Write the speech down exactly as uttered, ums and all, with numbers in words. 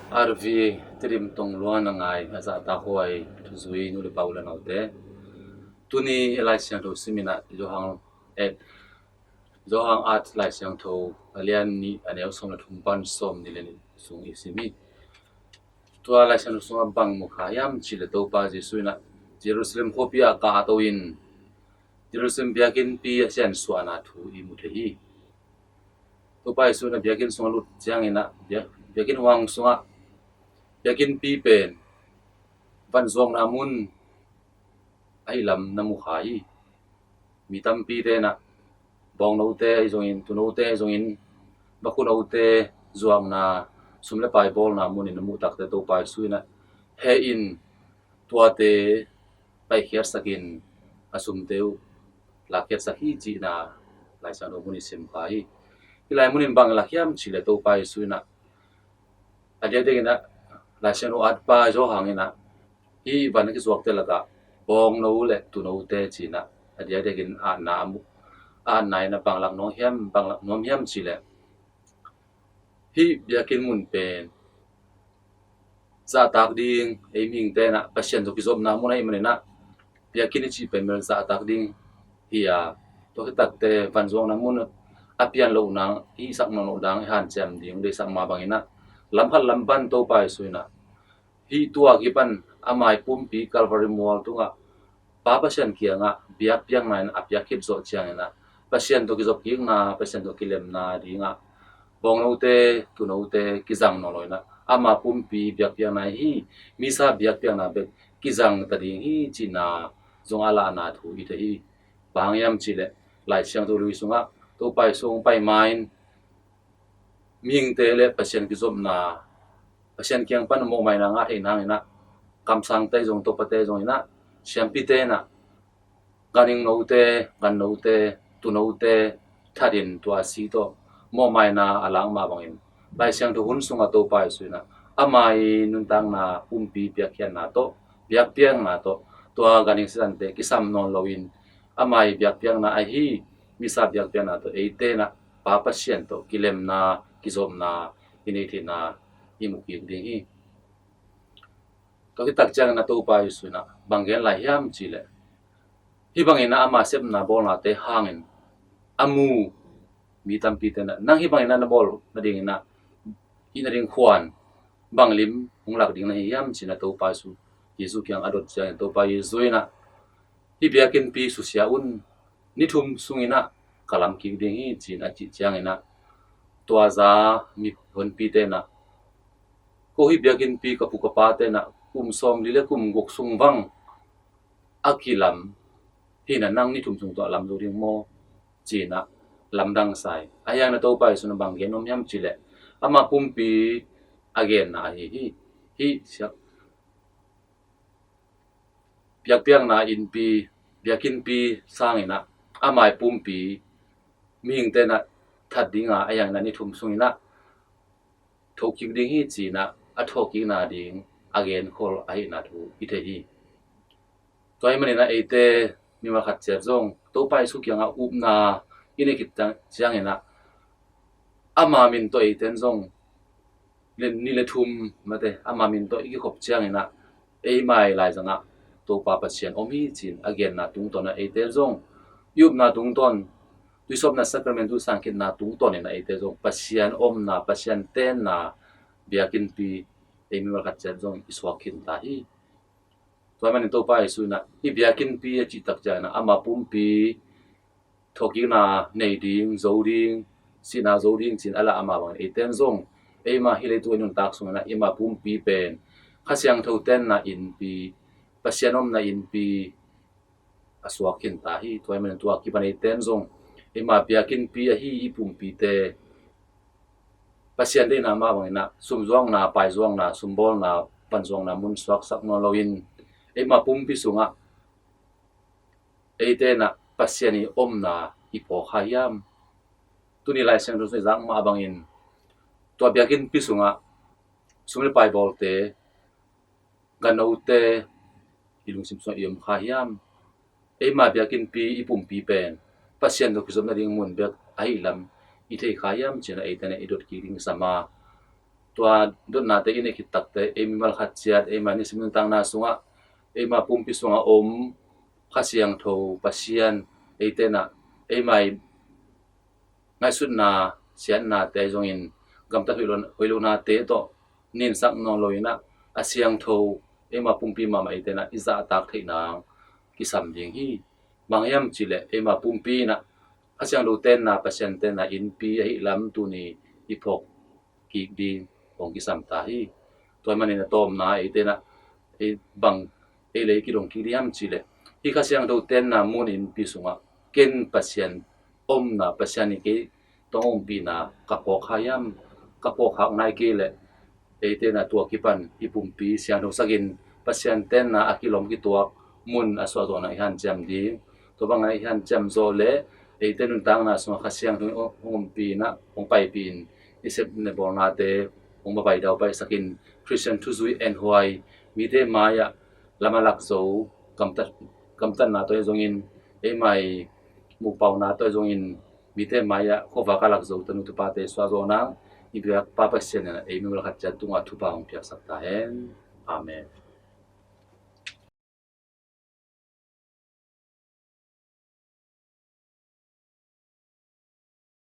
R V Tedim Tongluan a ngai a zahtakhuai thuzui nu le pa u le naute, tuni Lai Siangtho simin ah Johan, eh, Johan at Lai Siangtho a lian nih a neu sawm le thum pan sawm nih le nih sung i sim hi. Tua Lai Siangtho sungah bang mu kha hiam cih leh Topa Jesuh in ah Jerusalem khuapi ah kahto in Jerusalem biakinnpi a siansuahna thu i mu thei hi. Topa Jesuh in ah biakinn sungah lut ciangin ah biak, biakinn huang sungah biakinnpi pen vanzuakna mun ahi lam na mu kha hi. Mi tampite in ah bawngnote ahi zongin, tunote ahi zongin, vakhunote zuakna, sum le pai bawlna munin a muh takte Topa Jesuh in ah heh in tuate paikhiatsakin a sumte uh lakkhiatsak hi cihna Lai Siangtho munin sim kha hi. Hih lai munin bang lak hiam cih leh Topa Jesuh in ah a diakdiakin ah Lai Siangtho atpa Johan in ah hih van a kizuakte lakah bawngno le tunote ci-in ah a diakdiakin atna a mu, atna in ah bang lak nuam hiam, bang lak nuam hiam cih leh hih biakinn mun pen zahtak ding, ei mihingte in ah Pasian tawh kizopna mun ahih manin ah biakinn i cih pen bel zahtak ding hi a, tua khit takte vanzuakna mun a pian loh nang, i sak nawn loh ding i hanciam ding deihsak mah bangin ah lam khat lam pan Topa Jesuh in ah hih tua kipan a mai pumpi Calvary mual tungah Pa Pasian kiangah biakpiakna in a piak khit zawh ciangin ah Pasian tawh kizop kikna, Pasian tawh kilemna dingah bawngnote, tunote kizang nawn lo in ah ama pumpi biakpiakna hi, misa biakpiakna bek kizang ta ding hi cihna zong a lahna thu i thei hi. Bang hang hiam cih leh Lai Siangtho lui sungah Topa Jesuh hong pai ma-in mihingte le Pasian kizopna, Pasian kiang pan mawhmaina ngah theih nangin ah kamsangte zong, topate zong in ah, siampite in ah ganhing note, gannote, tunote thatin tua si tawh mawhmaina a lak mah bangin Lai Siangtho hun sungah Topa Jesuh in ah ama i nuntakna pumpi piakkhiatna tawh, biakpiakna tawh, tua ganhing Setante kisam nawn loin ama i biakpiakna ahi misa biakpiakna tawh eite in ah Pa Pasian tawh kilemna, kizopna i neih theihna i mu kik ding hi. Tua khit tak ciangin ah Topa Jesuh in ah bang gen lai hiam cih leh hih bangin ah ama sepna bawlnate hangin a mu mi tampite in ah nang hih bangin ah na bawl nadingin ah hih nading khuan bang lim hong lak ding na hi hiam ci-in ah Topa Jesuh, Jesuh kiang a dot ciangin Topa Jesuh in ah hih biakinnpi susia un, ni thum sungin ah ka lam kik ding hi ci-in a cih ciangin ah tua za mi honpite in ah ko hih biakinnpi ka pu ka pate in ah kum sawmli le kum guk sung bang a kilam hi in ah nang ni thum sung tawh a lam zo ding maw ci-in ah lamdang sa hi. Ahi hangin ah Topa Jesuh in ah bang gen nuam hiam cih leh ama pumpi a genna ahi hi. Hih siak biakpiakna innpi, biakinnpi sangin ah ama i pumpi mihingte in ah that ding a, ahi hangin ah ni thum sungin ah thokik ding hi ci-in ah a thokikna ding a genkhol ahihna thu i thei hi. Tua ahih manin ah eite mimal khat ciat zong Topa Jesuh kiangah upna i neih khit ciangin ah ama min tawh eite in zong ni le thum mate ama min tawh i kikhop ciangin ah eima i laizangah Topa Pasian om hi ci-in a genna tungtawn ah eite zong i upna tungtawn, tuisawpna sacrament, tu sangkhitna tungtawn in ah eite zong Pasian omna, Pasian tenna biakinnpi ei mimal khat ciat zong i suak khin ta hi. Tua ahih manin Topa Jesuh in ah hih biakinnpi a cih tak ciangin ah ama pumpi thokikna nei ding, zo ding, sihna zo ding ci-in a lah a mah bangin eite in zong eima hih leitung i nuntak sungin ah eima pumpi pen Kha Siangtho tenna innpi, Pasian omna innpi a suak khin ta hi. Tua ahih manin tua kipan eite in zong eima biakinnpi ahi i pumpite Pasian deihna mah bangin ah sumzuakna, paizuakna, sumbawlna, panzuakna mun suaksak nawn loin eima pumpi sungah eite in ah Pasian i omna i phawk kha hiam? Tuni Lai Siangtho sung i zak mah bangin tua biakinnpi sungah sum le pai bawlte, gannote i lungsim sungah i om kha hiam? Eima biakinnpi i pumpi pen Pasian tawh kizop nading mun bek ahih lam i thei kha hiam ci-in ah eite in ah i dot kik ding i sam a, tua dotnate i neih khit takteh ei mimal khat ciat eima nisim nuntakna sungah eima pumpi sungah om Kha Siangtho Pasian eite in ah eima i ngaihsutna siatnate zongin gamtat hoih lo, hoih lonate tawh ninsak nawn lo in ah a siangtho eima pumpi mahmah eite in ah i zahtak theih nang kisam ding hi. Bang hiam cih leh eima pumpi in ah Kha Siangtho tenna, Pasian tenna innpi ahih lam tuni i phawk kik ding hong kisam ta hi. Tua ahih manin a tawpna eite in ah ei bang ei le ei kidong kik ding hiam cih leh hih Kha Siangtho tenna mun innpi sungah ken Pasian omna, Pasian in kei tawh hong ompihna ka phawk kha hiam, ka phawk khak nai kei leh eite in ah tua kipan i pumpi siangthosak in Pasian tenna a kilawm kituak mun a suahzawhna i hanciam ding. Tua bangin i hanciam zawh leh eite nuntakna sungah Kha Siangtho in hong ompih in ah, hong paipih in i sep ne bawlnate hong babai daupai sak in Khristian thuzui enhuai mite mai-ah lam a lak zo, gamtat, gamtatna tawh zongin eima i muhpauna tawh zongin mite mai-ah khuavak a lak zo tanu tapate suahzawh nang i biak Pa Pasian in ah ei mimal khat ciat tungah thupha hong piaksak ta hen. Amen.